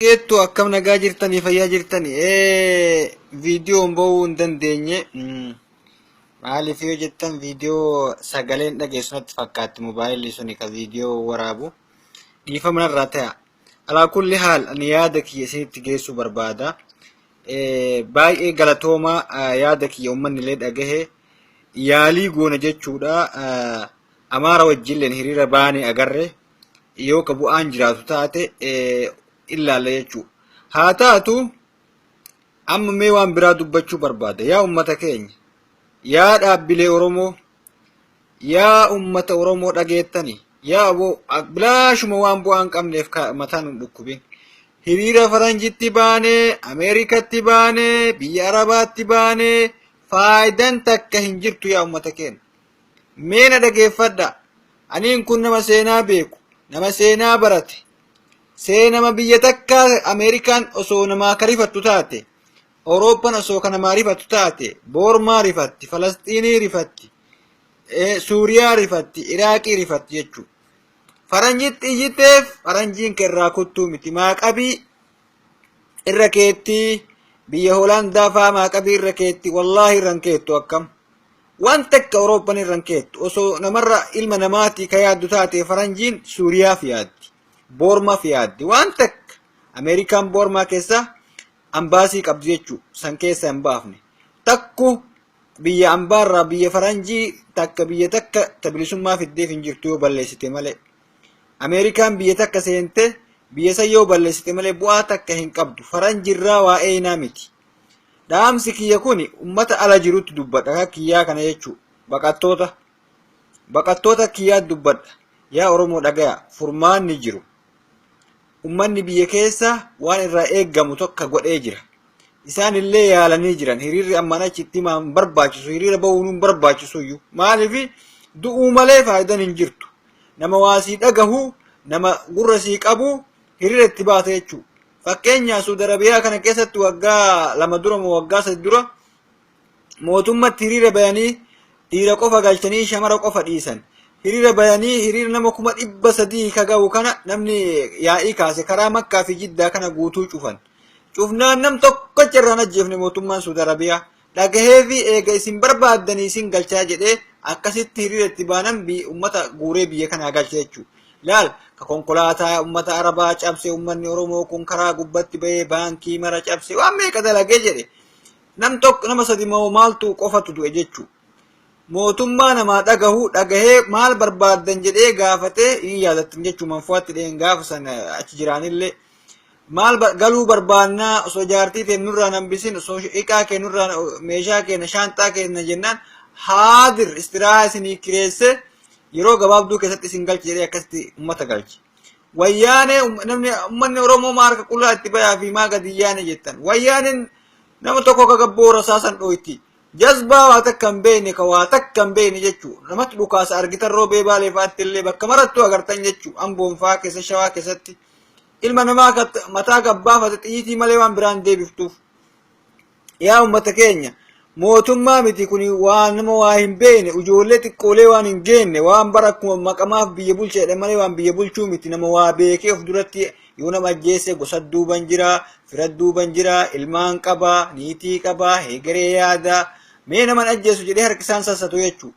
Geettu akkam nagaa jirtanii fayyaa jirtanii viidiyoon ba'uu hin dandeenye maaliif yoo jettan viidiyoo sagaleen dhageessu natti fakkaatti mobaayilli suni ka viidiyoo waraabu dhiifama narraa ta'a. Alaa kulli haal ani yaada kiyya isinitti geessuu barbaada. Baay'ee galatoomaa yaada kiyya uummanni illee dhagahe yaalii goona jechuudha. Amaara wajjilleen hiriira baanee agarre. Yoo ka bu'aan jiraatu taate ilaalla jechuudha. Haa taatu amma mee waan biraa dubbachuu barbaada. Yaa ummata keenya, yaa dhaabbilee Oromoo, yaa ummata Oromoo dhageettani, yaa aboo bilaashuma waan bu'aa hin qabneef mataan hin dhukkubin. Hiriira faranjitti baanee, Ameerikatti baanee, biyya Arabaatti baanee faayidaan takka hin jirtu yaa ummata keenya. Mee na dhageeffadhaa. Aniin kun nama seenaa beeku, nama seenaa barate, seenama biyya takkaa Ameerikaan osoo namaa ka rifattu taate, Awurooppaan osoo ka namaa rifattu taate, Boormaa rifatti, Falasxiinii rifatti, Suuriyaa rifatti, Iraaqii rifatti jechuudha. Faranjitti iyyiteef faranjiin ka irraa kuttuu miti. Maaqabii irra keetti biyya Hoolaandaa faa maaqabii irra keetti wallaahi irra hin keettu akkam. Waan takka Awurooppaan irra hin keettu. Osoo namarra ilma namaatii ka yaaddu taate faranjiin Suuriyaaf yaaddi. Boormaaf yaaddi. Waan takka Ameerikaan Boormaa keessa ambaasii qabdi jechuu san keessa hin baafne. Takku biyya ambaarraa biyya faranjii takka biyya takka ta bilisummaa fiddeef hin jirtu yoo balleessite malee. Ameerikaan biyya takka seente biyya san yoo balleessite malee bu'aa takka hin qabdu. Faranjirraa waa eeynaa miti. Dhaamsi kiyya kuni ummata ala jirutti dubbadha. Akka kiyyaa kana jechuu baqattoota. Baqattoota kiyyaa dubbadha. Yaa Oromoo dhagaya furmaanni jiru. Ummanni biyya keessa waan irraa eeggamu tokko godhee jira. Isaan illee yaalanii jiran. Hiriirri ammaan achitti himaa hin barbaachisu. Hiriira bahuun hin barbaachisu iyyuu. Maaliif du'uu malee faayidaan hin jirtu. Nama waa sii dhagahu, nama gurra sii qabu hiriira itti baata jechuudha. Fakkeenyaa Suudi Arabiyaa kana keessatti waggaa 2 dura moo waggaa 3 dura mootummatti hiriira bayanii dhiira qofa galchanii shamara qofa dhiisan. Hiriira bayanii hiriira nama 300,000 ka ga'u kana namni yaa'ii kaase karaa Makkaa fi Jiddaa kana guutuu cufan. Cufnaan nam tokkocha irraan ajjeefne mootummaan Suudi Arabiyaa. Dhagahee fi eega isin barbaaddanii isin galchaa jedhee akkasitti hiriira itti baanan ummata guuree biyya kanaa galche jechuudha. Laal ka konkolaataa ummata Arabaa cabse ummanni Oromoo kun karaa gubbatti bahee baankii mara cabse waan meeqa dalagee jedhe. Nam tokko nama sadi moo maaltu qofatu du'e jechuudha. Mootummaa namaa dhagahu dhagahee maal barbaaddan jedhee gaafatee hin yaadattan jechuudha manfuwaatti dheen gaafa sana achi jiraanillee. Maal galuu barbaannaa osoo jaartii tee nurraa hambisin osoo iqaa kee nurraa meeshaa keenya shaanxaa keenya jennaan haadir istiraahaa isinii kireesse yeroo gabaabduu keessatti isin galche jedhee akkasitti ummata galche. Wayyaanee namni ummanni Oromoo maa harka qullaa itti bayaa fi maa gadi yaane jettan. Wayyaaneen nama tokko ka gabboo rasaasan dhooyti. Jazbaa waa takka hin beekne ka waa takka hin beekne jechuu namatti dhukaasa argitan roobee baalee fa'aatti illee bakka marattuu agartan jechuu amboon fa'aa keessa shawaa keessatti ilma namaa mataa gabbaafate xiyyitii malee waan biraan deebiftuuf. Yaa uummata keenya mootummaa miti kun waan nama waa hin beekne ijoollee xiqqoolee waan hin geenne waan bara akkuma maqamaaf biyya bulcha jedhan malee waan biyya bulchuu miti nama waa beekee of duratti yoo nama ajjeese gosa duuban jira fira duuban jira ilmaan qaba niitii qaba hegeree yaada mee naman ajjeesu jedhee harki isaan sassatu jechuu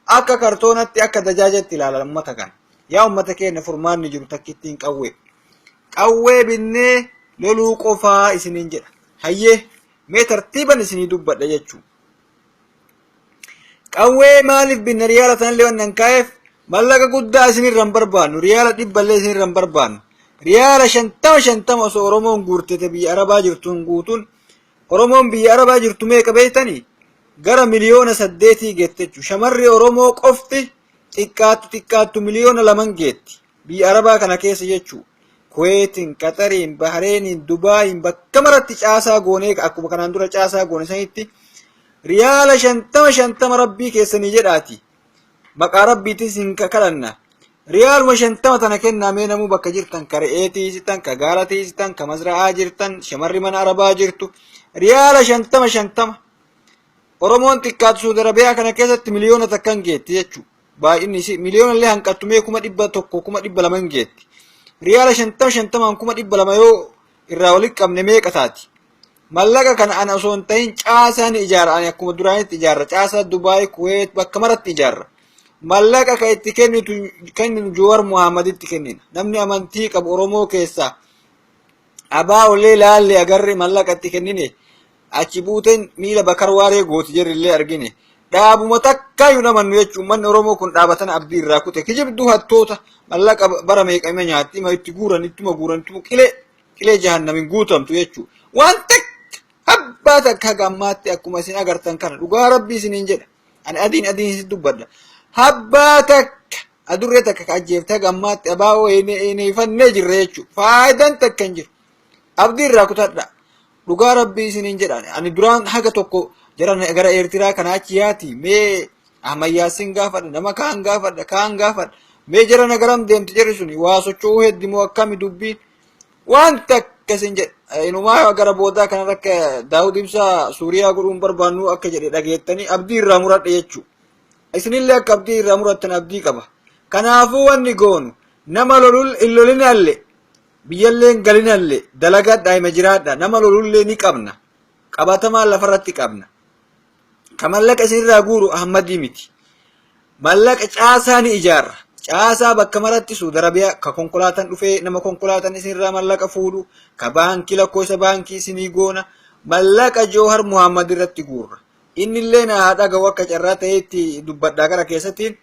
akka kartoonatti akka dajaajatti ilaala uummata kana. Yaa uummata keenya furmaanni jiru takkittiin qawwee. Qawwee binnee loluu qofaa isiniin jedha. Hayyee mee tartiiban isinii dubbadha jechuu. Qawwee maaliif binna riyaala tanallee wannan kaa'eef mallaqa guddaa isinirra hin barbaannu riyaala dhibballee isinirra hin barbaannu. Riyaala 50 50 osoo Oromoon guurtete biyya Arabaa jirtuun guutuun Oromoon biyya Arabaa jirtu meeqa beektanii? Gara 8 miliyoona geette jechuudha. Shamarri Oromoo qofti xiqqaattu xiqqaattu 2 miliyoona geetti. Biyya Arabaa kana keessa jechuudha. Kuweetiin, Qaxariin, Bahreeniin, Dubaayiin bakka maratti caasaa goonee akkuma kanaan dura caasaa goone sanitti riyaala 50 50 rabbii keessanii jedhaati. Maqaa rabbiitis hin kadhanna. Riyaaluma 50 tana kennaa mee namuu bakka jirtan ka re'ee tiisitan, ka gaala tiisitan, ka mazra'aa jirtan, shamarri mana arabaa jirtu. Riyaala 50 50. Oromoon xiqqaatu Suudi Arabiyaa kana keessatti 1 miliyoona geetti jechuudha. Baay'inni isii miliyoona illee hanqattu mee 100,000 200,000 geetti. Riyaala 50 50n 200,000 yoo irraa walitti qabne meeqa taati? Mallaqa kana ana osoo hin ta'in caasaa ni ijaara. Ani akkuma duraanitti ijaarra. Caasaa Dubaay, Kuweet bakka maratti ijaarra. Mallaqa kan itti kennitu kenninu Joowar Muhammaditti kennina. Namni amantii qabu Oromoo keessaa abaa olee laalle agarre mallaqa itti kennine achi buuteen miila bakar waaree gooti jirrillee argine. Dhaabuma takkaayyuu namannu jechuun manni Oromoo kun dhaaba tana abdii irraa kute. Kijibduu hattoota mallaqa bara meeqa ima nyaatti ima itti guuran ittuma guuran ittuma qilee qilee jahannamin guutamtu jechuudha. Waan takka abbaa takka haga ammaatti akkuma isin agartan kana dhugaa rabbii isiniin jedha. Ani adiin adiin isin dubbadha. Abbaa takka adurree takka ka ajjeefte haga ammaatti abaa'oo eeneeffannee jirra jechuudha. Faayidaan takka hin jiru. Abdii irraa kutadha. Dhugaa rabbii isiniin jedha. Ani duraan haga tokko jara gara Eertiraa kana achi yaati mee Ahmad Yaasiin gaafadha nama kaan gaafadha kaan gaafadha mee jara na garam deemti jarri suni waa socho'uu heddimoo akkami dubbiin waan takka isin jedhe inumaa gara boodaa kanarra akka Daawud Ibsaa Suuriyaa godhuun barbaannu akka jedhe dhageettanii abdii irraa muradhe jechuu isinillee akka abdii irraa murattan abdii qaba kanaafuu wanni goonu nama lolul hin lolinalle biyyallee hin galinalle dalagadhaa hima jiraadha nama lolullee ni qabna qabatamaa lafarratti qabna ka mallaqa isinirraa guuru Ahmadii miti Mallaqa caasaa ni ijaarra. Caasaa bakka maratti Suudi Arabiyaa ka konkolaataan dhufee nama konkolaataan isinirraa mallaqa fuudhu, ka baankii lakkoofsa baankii isinii goona, mallaqa Joohar Muhammad irratti guurra. Innillee na haa dhaga'u akka carraa ta'eetti dubbadhaa gara keessattiin.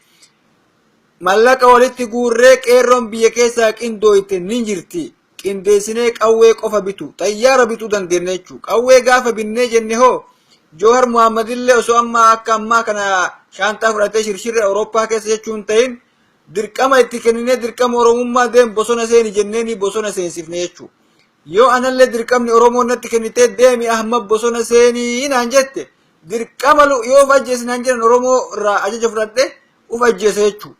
Mallaqa walitti guurree qeerroon biyya keessaa qindooyte ni jirti. Qindeessinee qawwee qofa bitu, xayyaara bituu dandeenya jechuudha. Qawwee gaafa binnee jenne hoo Joohar Muhammad illee osoo amma akka ammaa kana shaantaa fudhatee shirshirri Awurooppaa keessa jechuun ta'in dirqama itti kenninee dirqama Oromummaa deem bosona seeni jenneeni bosona seensifne jechuudha. Yoo anallee dirqamni Oromoon natti kennitee deemi Ahmad bosona seenii naan jette dirqama yoo of ajjeesi naan jedhan Oromoo irraa ajaja fudhadhe of ajjeesa jechuudha.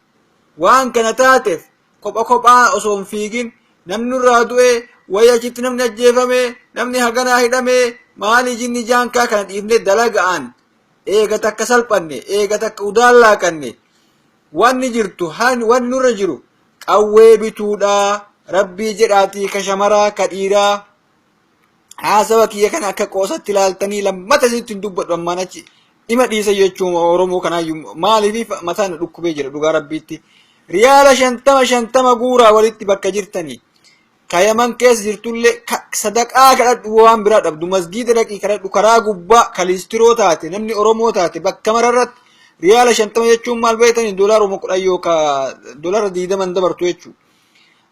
Waan kana taateef kopha kophaa osoo hin fiigin namni nurraa du'e wayi achitti namni ajjeefame namni haganaa hidhame maali jinni jaankaa kana dhiifnee dalaga'aan eega takka salphanne eega takka udaan laaqanne wanni jirtu wanni nurra jiru qawwee bituudha rabbii jedhaatii ka shamaraa ka dhiiraa haasawa kiyya kana akka qoosatti ilaaltanii lammata isinitti hin dubbadhu ammaan achi dhima dhiisa jechuun Oromoo kanaayyuu maaliif mataan na dhukkubee jira dhugaa rabbiitti. Riyaala 50 50 guuraa walitti bakka jirtanii ka Yaman keessa jirtullee sadaqaa kadhadhu waan biraa dhabdu masgiida dhaqii kadhadhu karaa gubbaa ka liistiroo taate namni Oromoo taate bakka mararratti riyaala 50 jechuun maal beektanii doolaaruma 10 yookaan doolaara 20 dabartu jechuudha.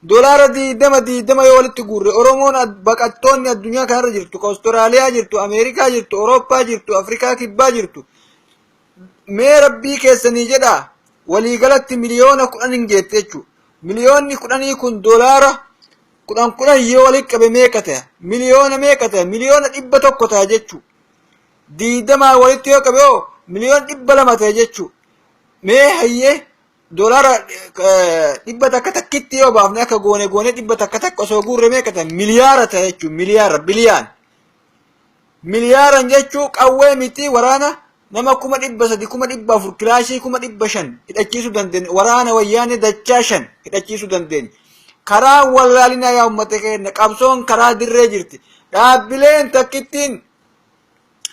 Dolaara 20 20 yoo walitti guurre Oromoon baqattoonni addunyaa kanarra jirtu ka Austraaliyaa jirtu, Ameerikaa jirtu, Awurooppaa jirtu, Afrikaa kibbaa jirtu mee rabbii keessanii jedhaa waliigalatti miliyoona 10 hin geette jechuudha. Miliyoonni 10 kun dolaara 10 10 yoo walitti qabe meeqa ta'a? Miliyoona meeqa ta'a? Miliyoona 100 ta'a jechuudha. Diigdamaa walitti yoo qabe hoo miliyoona 200 ta'a jechuudha. Mee hayyee Doolaara 100 takkitti yoo baafne akka goone goone 100 takka osoo guurre meeqa ta'a? Miliyaara ta'a jechuun miliyaara biliyaan. Miliyaaran jechuun qawwee miti waraana nama 300,000 400,000 kilaashii 500,000 hidhachiisuu dandeenya. Waraana wayyaanee dachaa shan hidhachiisuu dandeenya. Karaa wallaalinaa yaa uummata keenya qabsoon karaa dirree jirti. Dhaabbileen takkittiin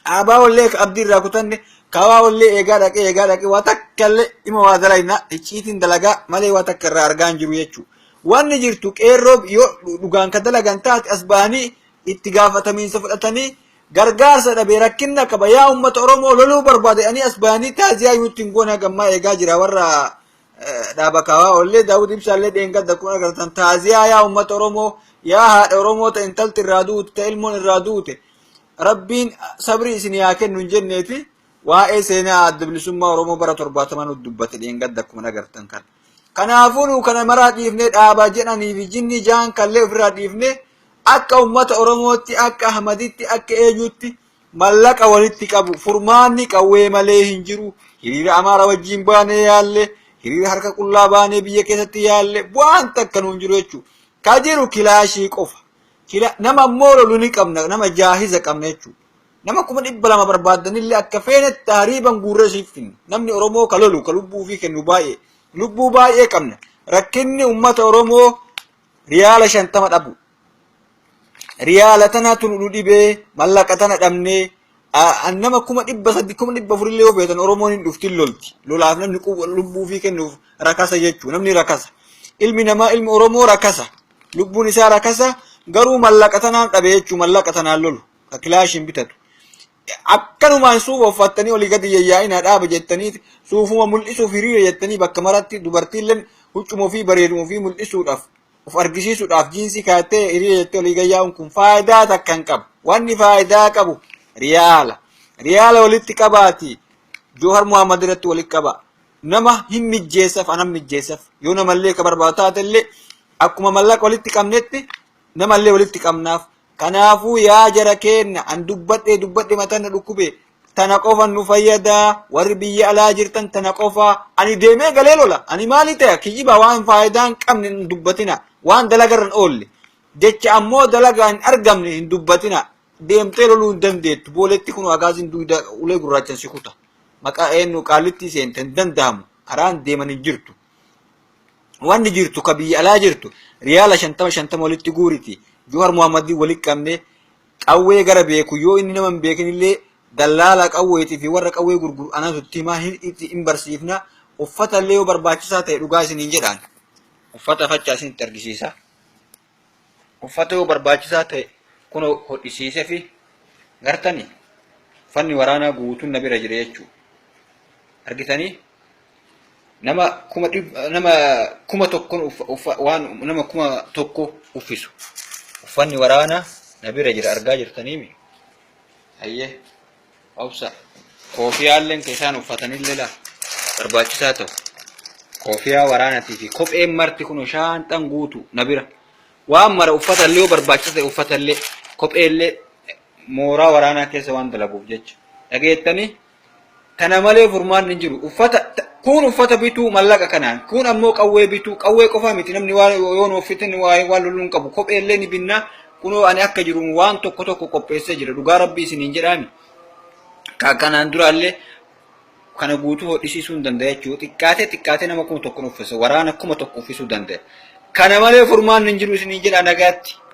Dhaabaa wallee ka abdii irraa kutanne kaawaa wallee eegaa dhaqee eegaa dhaqee waa takka illee dhima waa dalayna icciitiin dalagaa malee waa takka irraa argaa hin jiru jechuudha. Wanni jirtu qeerroo yoo dhugaan ka dalagan taate as ba'anii itti gaafatamiinsa fudhatanii gargaarsa dhabee rakkinna qaba yaa uummata Oromoo loluu barbaade ani as ba'anii taaziyaa yuutti hin goone hagammaa eegaa jira warra dhaaba kaawaa ollee Daawud Ibsaallee dheengadda kun agartan taaziyaa yaa uummata Oromoo yaa haadha Oromoo ta intalti irraa duute ta ilmoon irraa duute Rabbiin sabrii isinii haa kennu hin jenneeti waa'ee seenaa adda bilisummaa Oromoo bara 70 nutti dubbate dheengadda akkuma agartan kana. Kanaafuu nu kana maraa dhiifnee dhaabaa jedhanii fi jinni jaan kallee ofirraa dhiifnee akka uummata Oromootti akka Ahmaditti akka eenyutti mallaqa walitti qabu furmaanni qawwee malee hin jiru hiriira Amaara wajjin baanee yaalle hiriira harka qullaa baanee biyya keessatti yaalle bu'aan takka nuun jiru jechuudha. Ka jiru kilaashii qofa. Kila nama ammoo lolu ni qabna nama jaahiza qabna jechuudha. Nama 200,000 barbaaddanillee akka feenetti tahriiban guurree siif finna. Namni Oromoo ka lolu ka lubbuu ofii kennu baay'ee. Lubbuu baay'ee qabna. Rakkinni uummata Oromoo riyaala 50 dhabu. Riyaala tanaatu nu dhibee, mallaqa tana dhabnee, nama 300,000 400,000 illee yoo feetan Oromoon hin dhuftin lolti. Lolaaf namni lubbuu fi kennuuf rakasa jechuu, namni rakasa. Ilmi namaa, ilmi Oromoo rakasa. Lubbuun isaa rakasa, garuu mallaqa tanaan dhabe jechuu, mallaqa tanaan lolu. Ka kilaashiin bitatu. Akkanumaan suufa uffattanii olii gadi yayyaa'inaa dhaaba jettanii, suufuma mul'isuuf hiriira jettanii, bakka maratti dubartiilleen huccuma ofii bareeduma ofii mul'isuudhaaf, of argisiisuudhaaf jiinsii kaattee hiriira jettee olii gad yaa'uun kun faayidaa takka hin qabu. Wanni faayidaa qabu riyaala. Riyaala walitti qabaati. Joohar Muhammad irratti walitti qaba. Nama hin mijjeessaf, anan mijjeessaf. Yoo namallee ka barbaadu taatellee, akkuma mallaqa walitti qabnetti namallee walitti qabnaaf. Kanaafuu yaa jara keenna, an dubbadhee dubbadhe mataan na dhukkube. Tana qofa nu fayyadaa, warri biyya alaa jirtan tana qofa. Ani deemee galee lola. Ani maali ta'e? Kijiba waan faayidaa hin qabne hin dubbatina. Waan dalagarra hin oolle. Jecha ammoo dalagaa hin argamne hin dubbatina. Deemtee loluu hin dandeettu. Booletti kun agaaziin dugda ulee gurraachan si kuta. Maqaa eenyu qaallittii seente hin danda'amu. Karaan deeman hin jirtu. Wanni jirtu ka biyya alaa jirtu riyaala 50 50 walitti guuriti. Johaar Muhammadii walitti qabne, qawwee gara beeku, yoo inni nama hin beekin illee dallaala qawweetii fi warra qawwee gurguru anatu itti himaa, hin itti hin barsiifna. Uffata illee yoo barbaachisaa ta'e, dhugaa isiniin jedhaan. Uffata fachaa isinitti argisiisa. Uffata yoo barbaachisaa ta'e kun hodhisiisee fi gartani uffanni waraanaa guutuun na bira jira jechuudha. Argitanii? Nama 100,000, nama 1000 waan nama 1000 uffisu uffanni waraanaa na bira jira, argaa jirtaniimi. Hayyee, obsa. Koofiyaalleen ka isaan uffatanillee laa barbaachisaa ta'u, koofiyaa waraanatii fi kopheen marti kun shaanxan guutu na bira. Waan mara, uffatallee yoo barbaachisaa ta'e, uffatallee, kopheellee, mooraa waraanaa keessa waan dalaguuf jecha. Dhageettanii? Kana malee furmaanni hin jiru. Uffata kun uffata bituu mallaqa kanaan, kun ammoo qawwee bituu, qawwee qofaa miti, namni waan yoo nu uffitin waan loluu hin qabu. Kopheellee ni binnaa. Kunoo ani akka jiru waan tokko tokko qopheessee jira. Dhugaa rabbii isiniin jedhaami. Kanaan duraallee kana guutuu hodhisiisuu hin danda'a jechuudha. Xiqqaatee xiqqaatee nama 1000 uffisa. Waraana 1000 uffisuu danda'a. Kana malee furmaanni hin jiru isiniin jedha, nagaatti.